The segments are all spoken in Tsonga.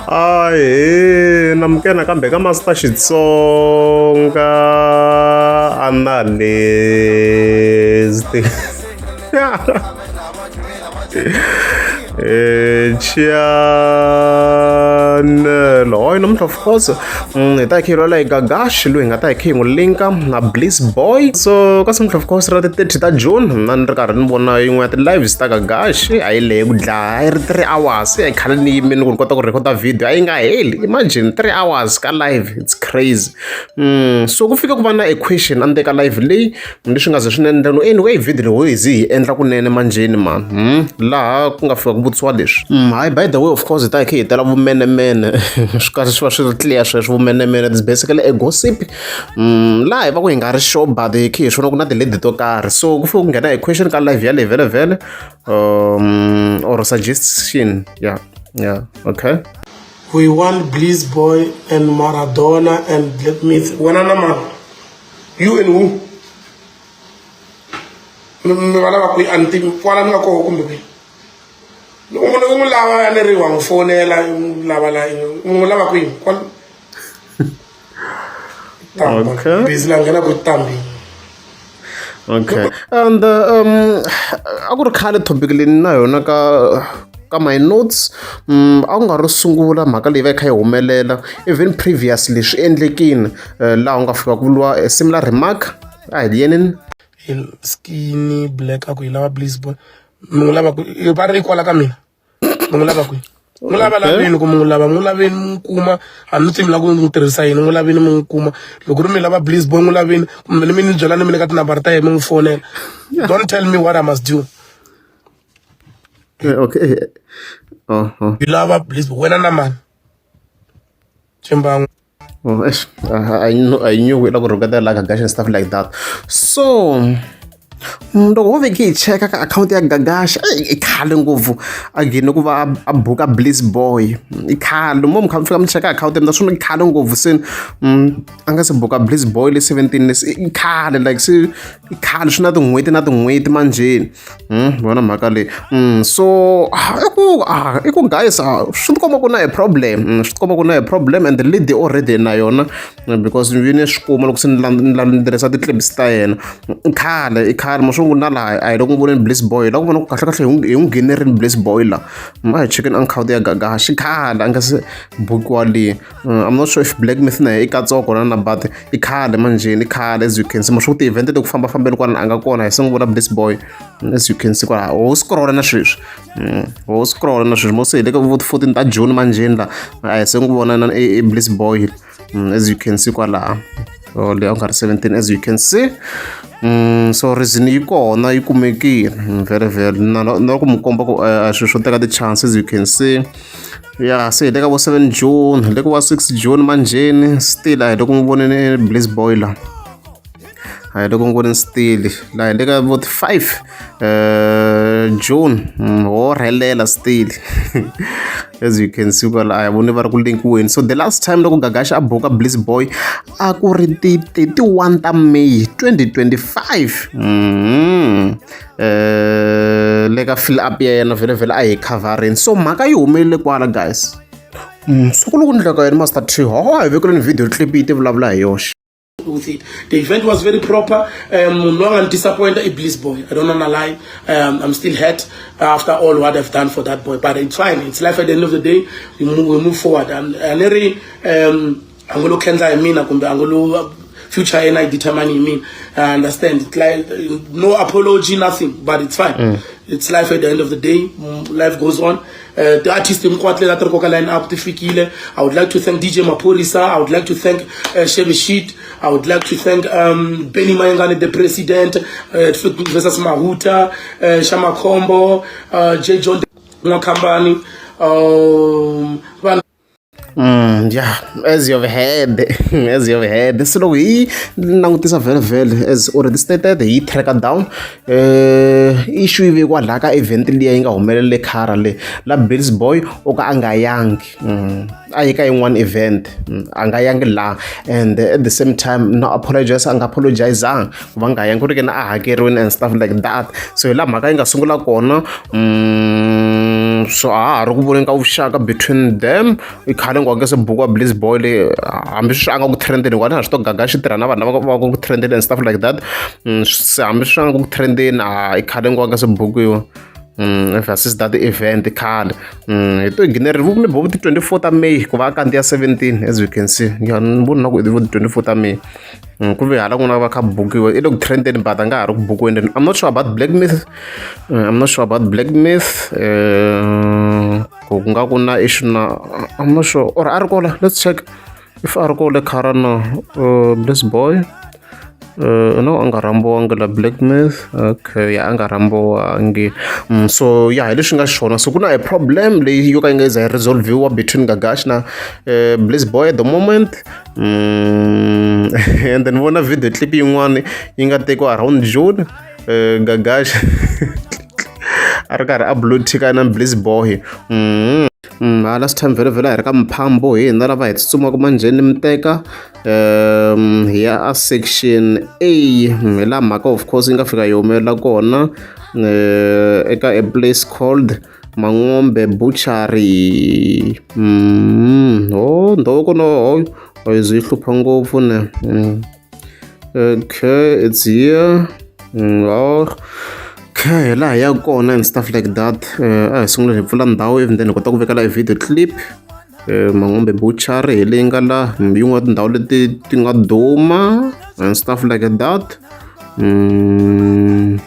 Ahee namukela nakambe ka Master Xitsonga Analyst channel hoyi namuntlha of course hi ta hi kha hi lwela hi Gagash loyi hi nga ta hi kha hi n'wi linka na Bliss Boy so ka namuntlha of course ra ti-30 ta June na ni ri karhi ni vona yin'we ya ti-lives ta Gagash a yi lehe ku dlaya a yi ri 3 hours a khale ni yimile ku ni kota ku rhekhoda video a yi nga heli. Imagine 3 hours ka live, it's crazy. So ku fika ku va na a question endzeni ka live leyi leswi nga ze swi endla no anyway video leyi hi ze hi endla kunene manjheni man, Laha ku nga fika ku vutisiwa leswi. Hayi, by the way, of course hi ta hi kha hi tela vumenemene, swi kahle swi va swi ri clear sweswo. Vumenemene is basically a gossip, laha hi va ku hi nga ri sure, but hi kha hi swona ku na ti-lady to karhi. So ku fika ku nghena a question ka live yaleyo vhele vhele, or suggestion. Yeah, okay. We want Bliss Boy and Maradona and Black Myth. Wena na mani? You and who? Mi va lava kwihi? A ni tivi kwala ni nga koho kumbe kwihi. Loko munhu u n'wi lava ni ri wa n'wi fonela u n'wi lava la u n'wi lava kwihi? Kwala. Okay. Busy la nghena ku tambini. Okay, and a ku ri khale topic leyi na yona ka my notes. A ku nga ro sungula mhaka leyi va yi kha yi humelela. Even previously swi endlekini, laha u nga fika ku vuriwa a similar remark. A hi yenini. Skinny Black a ku yi lava Bliss Boy. Mi n'wi lava kwihi? Va ri kwala ka mina. Mi n'wi lava kwihi? N'wi lava laveni ku mi n'wi lava, n'wi laveni mi n'wi kuma. A ni tivi mi lava ku n'wi tirhisa yini, n'wi laveni mi n'wi kuma. Loko ri mi lava Bliss Boy, n'wi laveni kumbe ni mi ni byela ni mi nyika tinambara ta yena mi n'wi fonela. Don't tell me what I must do. Okay, oh. Yi lava Bliss Boy wena na mani? Chimbangu. Oh, eish, I knew we lava ku rhuketela la Gagash and stuff like that. So loko ho veke hi cheka ka akhawunti ya Gagash, i khale ngopfu a gine ku va a buka Bliss Boy. I khale mo mi kha mi fika mi cheka akhawunti mi ta swi i khale ngopfu se a nga se buka Bliss Boy le 17 leswi i khale, like se i khale swi na tin'hweti na tin'hweti manjheni. Vona mhaka leyi. So i ku guys, swi tikomba ku na a problem, swi tikomba ku na a problem and the lady already na yona, because ni ni swi kuma loko se ni landzelerisa ti-clips ta yena. I khale, i khale ma swi na laha a hi loko n'wi voneni Bliss Boy la ku vona ku kahle kahle hi n'wi nghenerini Bliss Boy la. A hi chekeni akhawunti ya Gagash, khale a nga se bukiwa leyi. I'm not sure if Black Myth na i katsiwa kona na, but i khale manjheni, i khale. As you can see, ma swi ku ti-event ti ku fambafambeni kwala a nga kona hi se n'wi vona Bliss Boy. As you can see kwala ho scroll na sweswi, ho scroll na sweswi mo se hi le ka vo 14 ta June manjheni la a hi se n'wi vona na i Bliss Boy. As you can see kwalaha, oh, leyi a nga ri 17, as you can see. So reason yi kona yi kumekile vhele vhele na ku mi komba ku swilo swo teka ti-chances. You can see, ya se hi le ka vo 7 June, hi le ka va 6 June manjheni, still a hi le ku n'wi voneni Bliss Boy la, a hi le ku n'wi voneni still laha. Hi le ka vo 5 June, ho rhelela still. As you can see kwala a hi voni va ri ku linkiweni. So the last time loko Gagash a buka Bliss Boy a ku ri ti 31 ta May 2025. Le ka fill up ya yena vhele vhele a hi coverini. So mhaka yi humelele kwala guys. So ku loko ni ndleka yena Master T ho hi vekeleni video clip yi ti vulavula hi yoxe. With it. The event was very proper. No one disappointed a Bliss Boy. I don't wanna lie. I'm still hurt after all what I've done for that boy. But it's fine. It's life at the end of the day. We move forward. And every angolo khenza hi mina kumbe angolo future yena yi determine hi mina. I understand. It's like no apology, nothing. But it's fine. It's life at the end of the day. Life goes on. The artist hinkwato leti a ti ri koka line up ti fikile. I would like to thank DJ Maphorisa. I would like to thank Chevy Sheet. I would like to thank Benny Mayengani, the president, versus Mahuta, Shamakombo, J John Nwakambani, vanhu. Yeah, as you've heard, as you've heard, so loko hi langutisa vhele vhele, as already stated, hi track down issue yi vekiwa laha ka event liya yi nga humelele khara le la Bliss Boy o ka a nga yangi, a yi ka yin'wana event, a nga yangi laha, and at the same time no apologize, a nga apologizanga ku va nga yangi ku ri ke na a hakeriwini and stuff like that. So hi laha mhaka yi nga sungula kona. So a ha ha ri ku voneni ka vuxaka between them. I khale ngo a nge se bukiwa Bliss Boy leyi hambi sweswi a nga ku trendeni hikuva a ni ha swi to Gagashi tirha na vanhu lava va ku trendeni and stuff like that. Se hambi swi nga ku trendeni a i khale ngo a nga se bukiwa. Versus that event khale. Hi to hi maybe vo ti 24 ta May ku va a kandziya 17 as you can see. Ya ni voni na ku i vo ti 24 ta May. Ku ve hala kun'wana va kha bukiwa i le ku trendeni but a nga ha ri ku bukiweni. I'm not sure about Black Myth. I'm not sure about Black Myth. Ku nga ku na issue na I'm not sure or a ri kola let's check if a ri kole khara na Bliss Boy. No a nga rhambiwangi la Black Myth. Okay, ya a nga rhambiwangi. So ya hi leswi nga xiswona so ku na a problem leyi yo ka yi nga za yi resolviwa between Gagash na Bliss Boy at the moment. And then vona video clip yin'wani yi nga tekiwa around June. Gagash a ri karhi a blue tick-a na Bliss Boy. Last time vhele vhele a hi ri ka Mphambo hi hina lava hi tsutsumaka manjheni mi teka hi ya a section A hi laha mhaka of course yi nga fika yi humelela kona eka a place called Mangombe Butchery. Ho ndhawu kona ho yi ze yi hlupha ngopfu ne. Okay, it's here. Okay, hi laha hi yaka kona and stuff like that. A hi sungula hi pfula ndhawu even then hi kota ku vekela e video clip. Mangombe Butchery hi leyi nga la yin'wana ya tindhawu leti ti nga duma and stuff like that.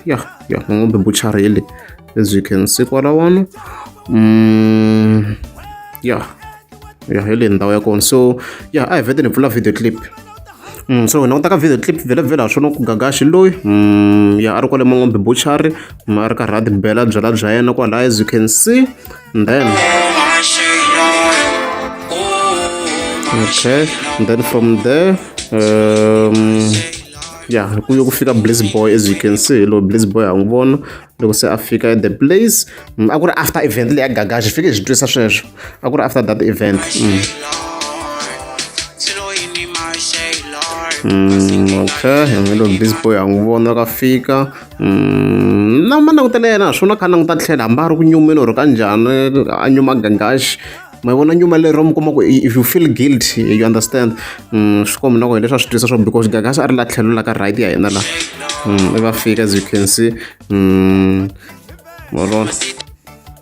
Yeah, yeah, Mangombe Butchery hi leyi as you can see kwalawani. Yeah, yeah, hi leyi ndhawu ya kona. So yeah, a hi vhete ni pfula video clip. So hi languta ka video clip vhele vhele ha swona ku Gagashi loyi ya a ri kwale Mangombe Butchery a ri karhi a ti bela byalwa bya yena kwalaya as you can see. And then okay, and then from there yeah ku yo ku fika Bliss Boy as you can see. Loyi Bliss Boy ha n'wi vona loko se a fika at the place. A ku ri after event leyi ya Gagashi fike hi swi twisa sweswo a ku ri after that event. Okay, hi loyi Bliss Boy ha n'wi vona loko a fika. Na malangutelo ya yena swona kha a languta tlhelo hambi a ri ku nyumeni or ka njhani a nyuma Gagashi. Ma vona nyuma lero mi kuma ku if you feel guilty you understand. Swi komba na ku hi leswi a swi twisa swona because Gagashi a ri la tlhelo la ka right ya hina la. I va fika as you can see. Ma vona.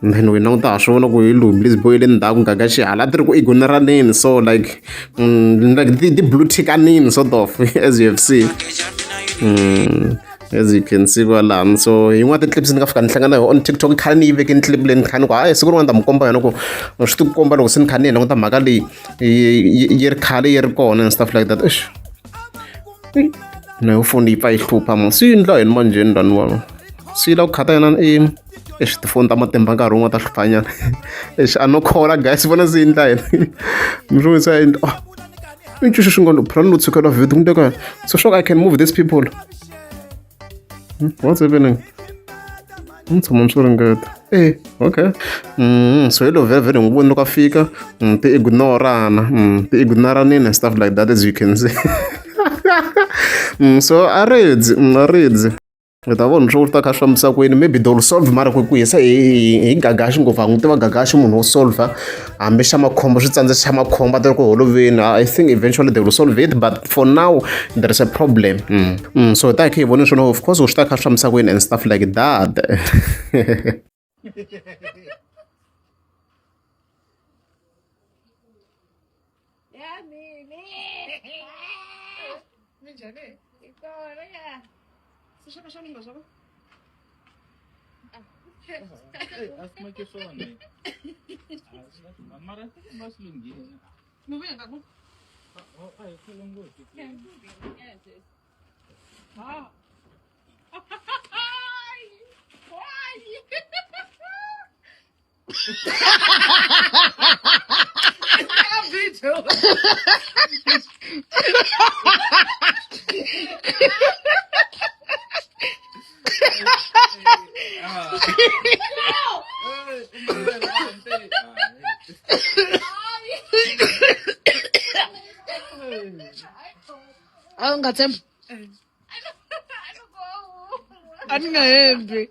Then we languta ha swi vona ku hi loyi Bliss Boy le ndzhaku Gagashi hala a ti ri ku ignoraneni so like like ti blue tickanini sort of as you have seen. As you can see kwalano. So yin'wana ti-clips ni nga fika ni hlangana na yona on TikTok khale ni yi vekini clip leyi ni kha ni ku hayi siku rin'wana ni ta mi komba yona ku swi ti komba loko se ni kha ni yi languta mhaka leyi yi ri khale yi ri kona and stuff like that. Eish na yo foni yi pfa yi hlupha mo swi endla yini manjheni laniwa swi yi lava ku khata yona i eish tifoni ta matimba nkarhi wun'we ta hluphanyana. Eish a no khola guys vona swi endla yini mi swi vonisa endla oh i ncuxo xi nga lo phela no tshukela video ku ndeka so sure I can move these people. What's happening? Ni tshama ni swi ringeta. Okay. So hi lo vhele vhele n'wi voni loko a fika ti ignorana ti ignoranini and stuff like that as you can see. So a ridzi a ridzi. Hi ta vona swo ta kha swi fambisa ku yini maybe they will solve mara ku hisa hi Gagashi ngopfu ha n'wi tiva Gagashi munhu wo solver hambi xa makhombo swi tsandze xa makhombo a ti ri ku holoveni. I think eventually they will solve it but for now there is a problem. So hi ta hi kha hi vona swona of course swi ta kha swi fambisa ku yini and stuff like that. A wu nga tshembi a ni nga hembi.